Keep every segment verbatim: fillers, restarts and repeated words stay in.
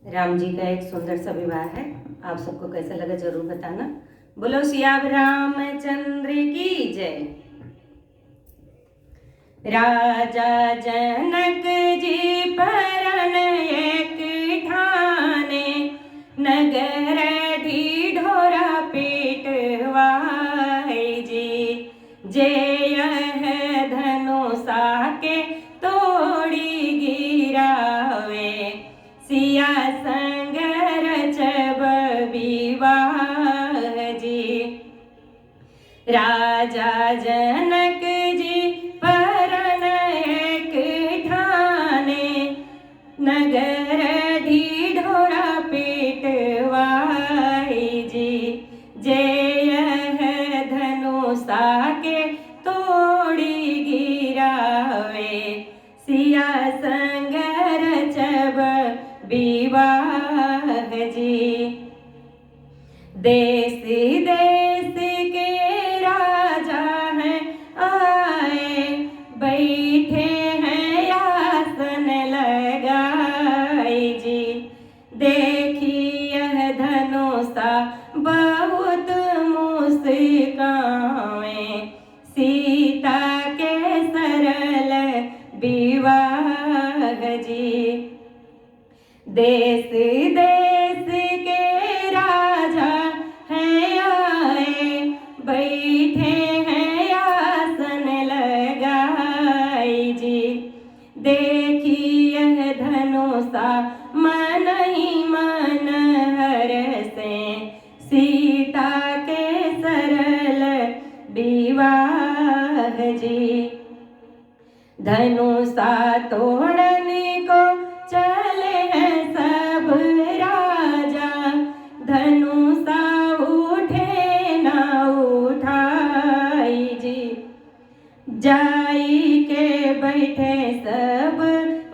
राम जी का एक सुंदर सा विवाह है। आप सबको कैसा लगा, जरूर बताना। बोलो सियावर रामचंद्र की जय। राजा जनक जी परन एक ठाने, नगर ढिढोरा पिटवाई जी। जे यह धनुषा के तोड़ी गिरावे, सिया संग रचब विवाह जी। राजा जनक जी परन एक ठाने, नगर ढिढोरा पिटवाई जी। जे यह धनुषा के तोड़ी गिरावे, सिया संग रचब विवाह जी। देश देश के राजा हैं आए, बैठे हैं आसन लगाई जी। देखी यह धनुषा बहुत मुस्कावे, सीता के सरल विवाह जी। देश देश के राजा हैं आए, बैठे हैं आसन लगाई जी। देखी यह धनुषा मन ही मन हरसे, सीता के सरल विवाह जी। धनुषा तोड़न को चले हैं सब राजा, धनुषा उठे ना उठाई जी। जाई के बैठे सब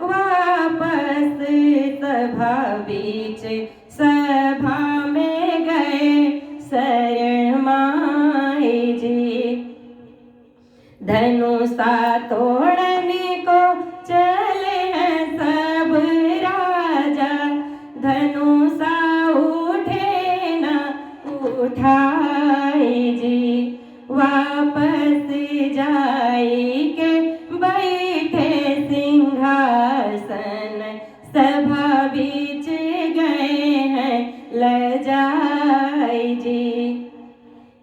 वापस सभा बीच, सभा में गए शरमाई जी। धनुषा तोड़न को चले हैं सब राजा, धनुषा उठे ना उठाई जी। वापस जाई के बैठे सिंहासन, सभा बीच गए हैं लजाई जी।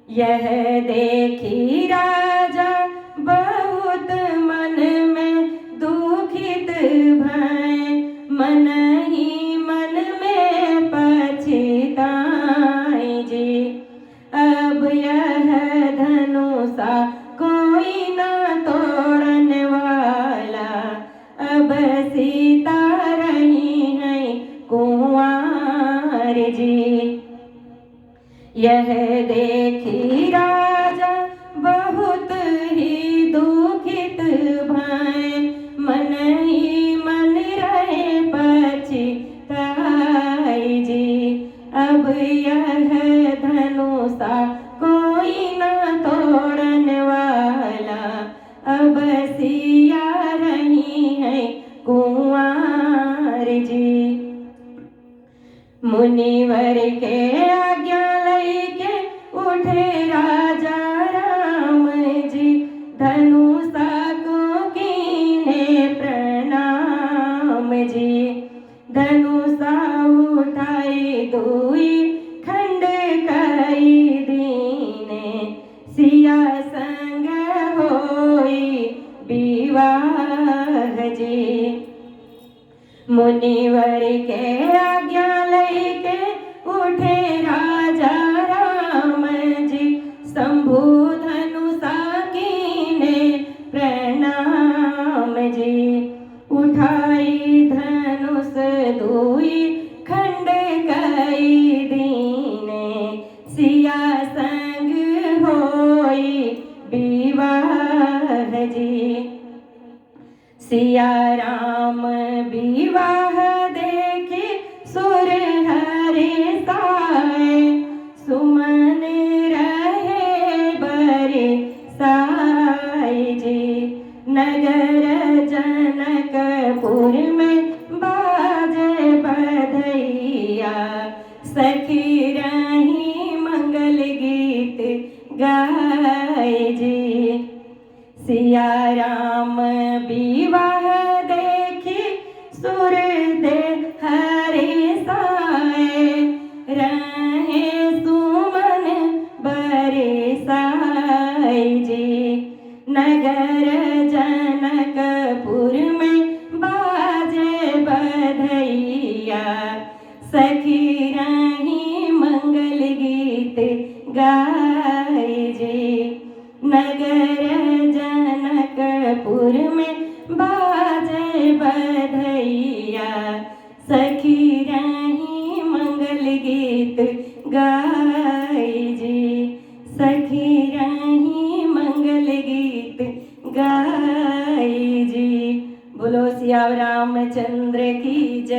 यह देखी राजा बहुत मन में दुखित भए, मन ही मन में पछिताई जी। अब यह धनुषा कोई ना तोड़न वाला, अब सीता रही हैं कुंवार जी। यह देखी राजा बहुत ही दुखित भए, मन ही मन रहे पछिताई जी। अब यह धनुषा कोई ना तोड़न वाला, अब सिया रही हैं कुंवार जी। मुनिवर के आज्ञा लइके उठे राजा राम जी, धनुषा को कीने प्रणाम जी। धनुषा उठाई दुई खंड कई दीने, सिया संग होई विवाह जी। मुनिवर के आज्ञा लइके उठे राजा राम जी, शंभु धनुषा कीने प्रणाम जी। उठाई धनुष दुई खंड कई दीने, सिया संग होई विवाह जी। सिया राम विवाह देखी सुर हर्षाए, सुमन रहे दे हरे साए, रहे सुमन बरे साए जी। नगर जनकपुर में बाजे बधैया, सखी रही मंगल गीत गाए जी। नगर जनकपुर में बाजे बधैया, सखी रही मंगल गीत गाए जी। सखी रही मंगल गीत गाए जी। बोलो सियावर रामचंद्र की जय।